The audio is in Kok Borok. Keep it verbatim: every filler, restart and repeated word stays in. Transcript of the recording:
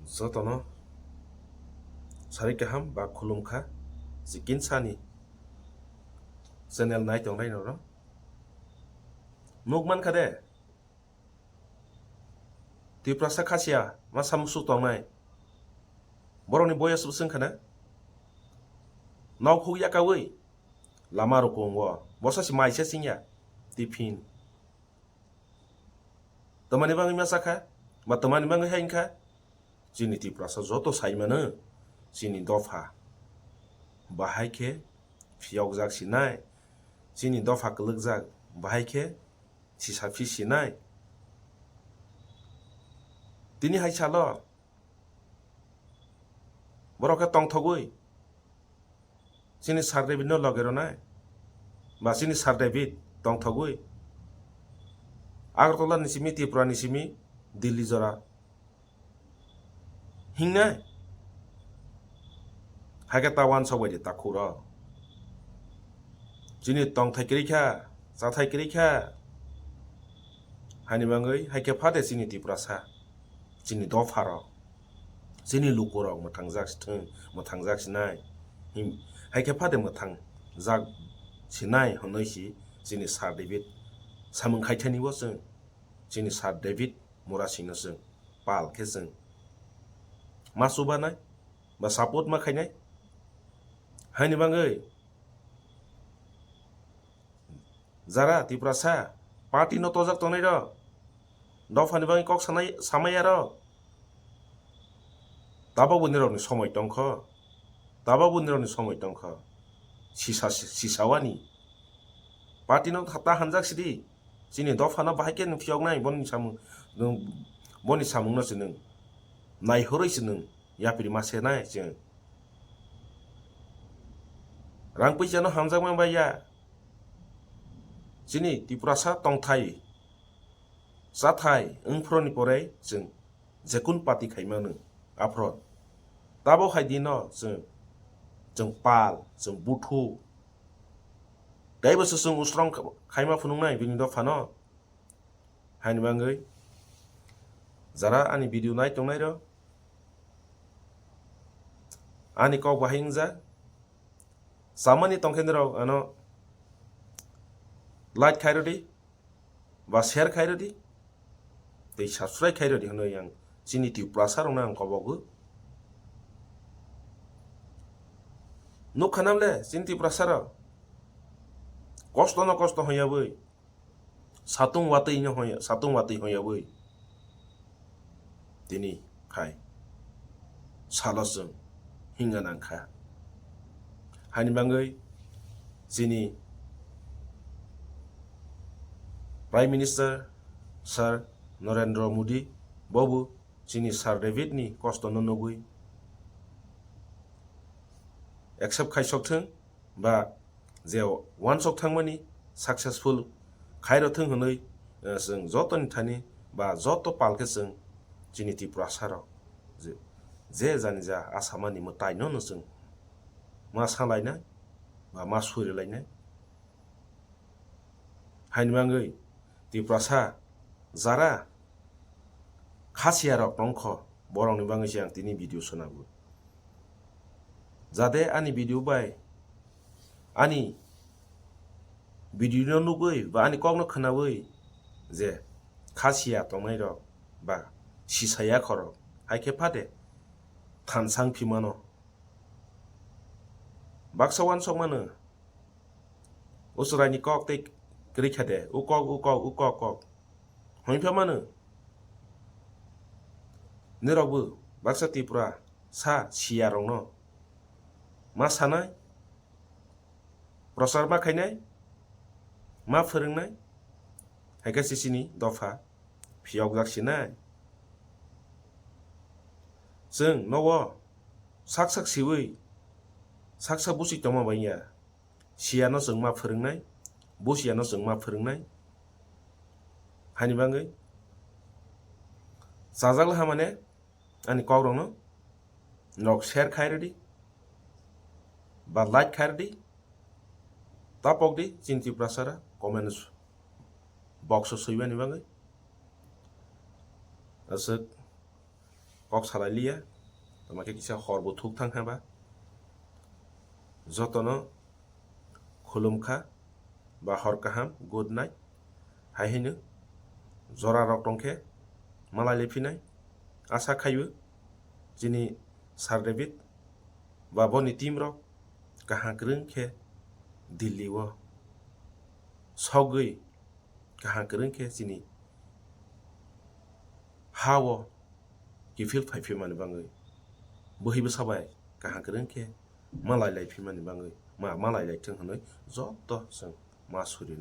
Jotono sari kaham ba khulumkha, je kinsani channel nai tongnai norok. Nuk mankha de, Tiprasa Khasiya ma samung suk tongnai. Borokni boyas bwswng khana. Nok huk yakaui lama rukungo. Bosa si maisa singya. Tiffin. Tamani bangwi ma sakha? Ba tamani bangwi hai wngkha? Chini Tiprasa joto sai mano. Chini dopha. Bahai khe phiyokjak sinai. Chini dopha kwlwkjak. Bahai khe sisa phi sinai. Tini hai salo. Borok khe tongthogwi chini Sir David no loge rwnai. Ba chini Sir David tongthogwi Agartala ni simi, Tripura ni simi, Delhi jora hingnai. Hai khe ta uansuk bai di takhuk rok. Chini tongthai kwrwi kha, chathai kwrwi kha. Hani bangwi hai khe phade chini Tiprasa, chini dopha rok, chini luku rok mwthangjak si thung, mwthangjak sinai. Him, hai khe phade mwthangjak sinai hwnwi si chini Sir David samung khaithani bo chwng, chini Sir David Murasingno chwng pal khe chwng ma chubanai ba support ma khainai. Haini bangwi jara Tiprasa party no tojak tongnai rok, dophani bagwi kok sanai, samaya rok, tabok bo nirokni somoi tongkho, tabok bo nirokni somoi tongkho, sisa, sisawani party no ta hanjak sidi. Chini dophano bahai khe nwng phiyoknai, boni samung, nwng, boni samungno se nwng naihorwi se nwng yapri ma senai chwng. Rang puisano hamjakma bai ya. Chini Tiprasa tongthai, chathai wngphuruni pore chwng jekun party khaimano aphro. Tabok hai dino chwng, chwng pal, chwng buthu. Teibo se chwng usrong khaima phunuknai bini dophano. Haini bangwi jara ani video nai tongnai rok, ani kok bahai wngjak, chamani tongkhe norok ano like khai rwdi, ba share khai rwdi, tei subscribe khai rwdi hwnwi ang chini Tiprasa rokno ang kobogo. Nukha nam le chini Tiprasa rok kosto no kosto hwnyawi, satung watwi no hwnyawi, satung watwi hwnyawi tini khai salo chwng hinga nangkha. Haini bangwi chini Prime Minister Sir Narendra Modi bobo chini Sir David ni kosto no nugwi accept khai sok thung ba je uansuk thangmani successful khairok thung hwnwi, eh, chwng jotoni thani ba joto palkhe chwng chini Tiprasa rok je, je jani ja asamani mwtai no no chwng ma salainai ba ma surilainai. Haini bangwi Tiprasa jara Khasiya rok tongkho, borokni bangwi se ang tini video swnamgo. Jate ani video bai, ani video no nugwi ba ani kok no khwnawi je Khasiya tongnai rok ba sisaya khorok hai khe phate thansang phimano. Baksa uansuk mano. O chwraini kok tei kwrwi kha de, o kok, o kok, o kok, kok. Hwnwi pha mano. Nirokbo baksa Tripura sa siya rokno ma sanai, prochar ma khainai, ma phwrwngnai, hai khe sisini dopha phiyokjak sinai. Chwng nogo sak sak siwi, sak sak busi tongma bai ya. Siyano chwng ma phwrwngnai, bo siyano chwng ma phwrwngnai. Hani bangwi chajak le hamane ani kokrokno nok share khai rwdi, ba like khai rwdi, ta pokdi chini Tiprasara comments box o swimani bagwi. Aswk kok salai liya, tamo khe kisa hor bo thuk thang kha ba. Jotono khulum kha ba hor kaham, good night. Hai hino jora rok tong khe malai le phinai. Asa khaio chini Sir David ba boni team rok kaham kwrwng khe Delhi o sogwi kaham kwrwng khe chini ha o kiphil phai phimani bagwi, bwhwi bwsa bai kaham kwrwng khe malai lai phimani bagwi, ma-, malai lai thung hwnwi joto chwng ma suri